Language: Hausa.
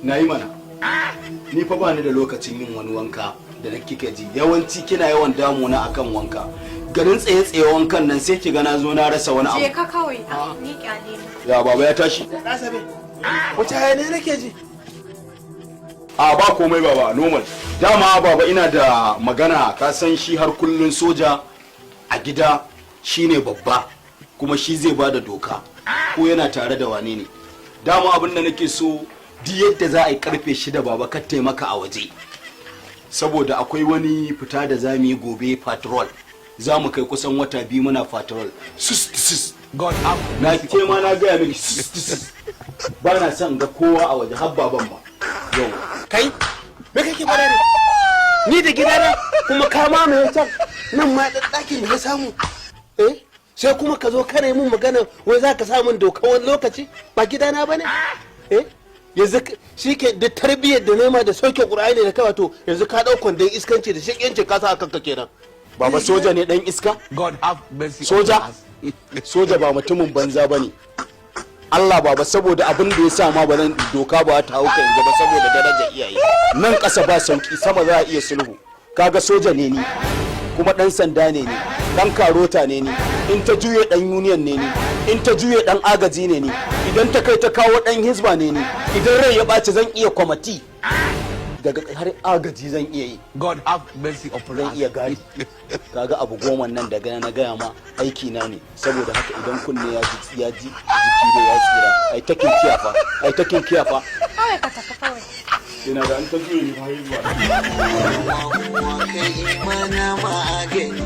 Na yi mana. Ni fa ba ni da lokacin yin wani wanka da na kika ji. Yawanci kina yawan damuna akan wanka. Garin tsaye tsaye wankan nan, sai ki ga na zo na rasa wani Je abu. ka kawai, ni kyale ni. Ya baba, ya tashi? Asabe, wace hayaniya nake ji? A, ba komai baba, normal. Dama baba, ina da magana. Ka san shi har kullun soja a gida shine babba, kuma shi zai bada doka ko yana tare da wane ne. Dama abin da nake so, duk yadda za a yi, karfe 6 baba, ka taimaka a waje, saboda akwai wani fita da za mu yi gobe, patrol. Za mu kai kusan wata 2 muna patrol. Sus sus. God have Na ke ma na gaya miki, sus sus. Ba na son ga kowa a waje, har baban ma yau. Kai, me kake faɗa ne? Ni da gidana kuma ka mamaye can, nan ma ɗan ɗakin da na samu. Eh? Sai kuma ka zo kana yi mun magana wai za ka samun doka wani lokaci, ba gidana ba ne? Eh? Yanzu shi ke da tarbiyyar da nema da sauke Ƙur'ani da kai, wato yanzu ka ɗau kwandon iskanci da shaƙiyancin ka sa a kanka kenan. Baba, soja ne dan iska? God have mercy Soja? upon us. Soja ba mutumin banza ba ne. Allah baba, saboda abin da ya sa ma ba zan doka ba ta hauka yanzu ba, saboda darajar iyaye. Nan ƙasa ba sauki, sama za a iya sulhu. Kaga soja ne ni, kuma dan sanda ne ni, dan karota ne ni, in ta juye dan union ne ni, in ta juye dan agaji ne ni, idan ta kai ta kawo dan hizba ne ni, idan rai ya ɓaci zan iya kwamati, daga har agaji zan iya yi. God have mercy upon Zan us. iya gadi. Kaga abu goma nan daga na gaya ma, aiki na ne. Saboda haka idan kunne ya ji, ya ji jiki da ya tsira. Ai takin kiyafa, ai takin kiyafa. Kawai ka tafi kawai. Ina da an ta juye ni fa hizba. Kai mana magani.